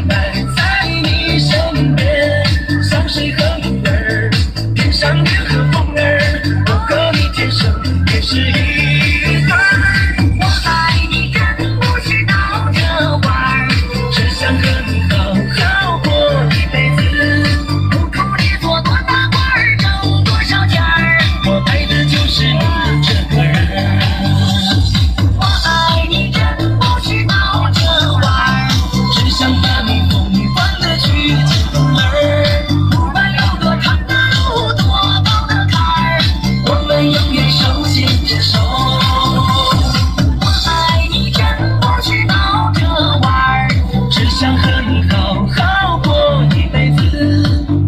陪在你身边，像水和云儿，天上月和风儿，我和你天生便是一对儿。我爱你人不是闹着玩儿，只想和你好好过一辈子。不图你做多大官儿，挣多少钱儿，我爱的就是你这个人。我爱你人不是闹着玩儿，只想和你疯狂的去进门儿。不管有多长的路，多高的坎儿，我们永远手牵着手。我爱你人不是闹着玩儿，只想和你好好过一辈子。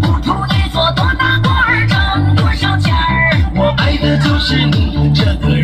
不图你做多大官儿，挣多少钱儿，我爱的就是你这个人。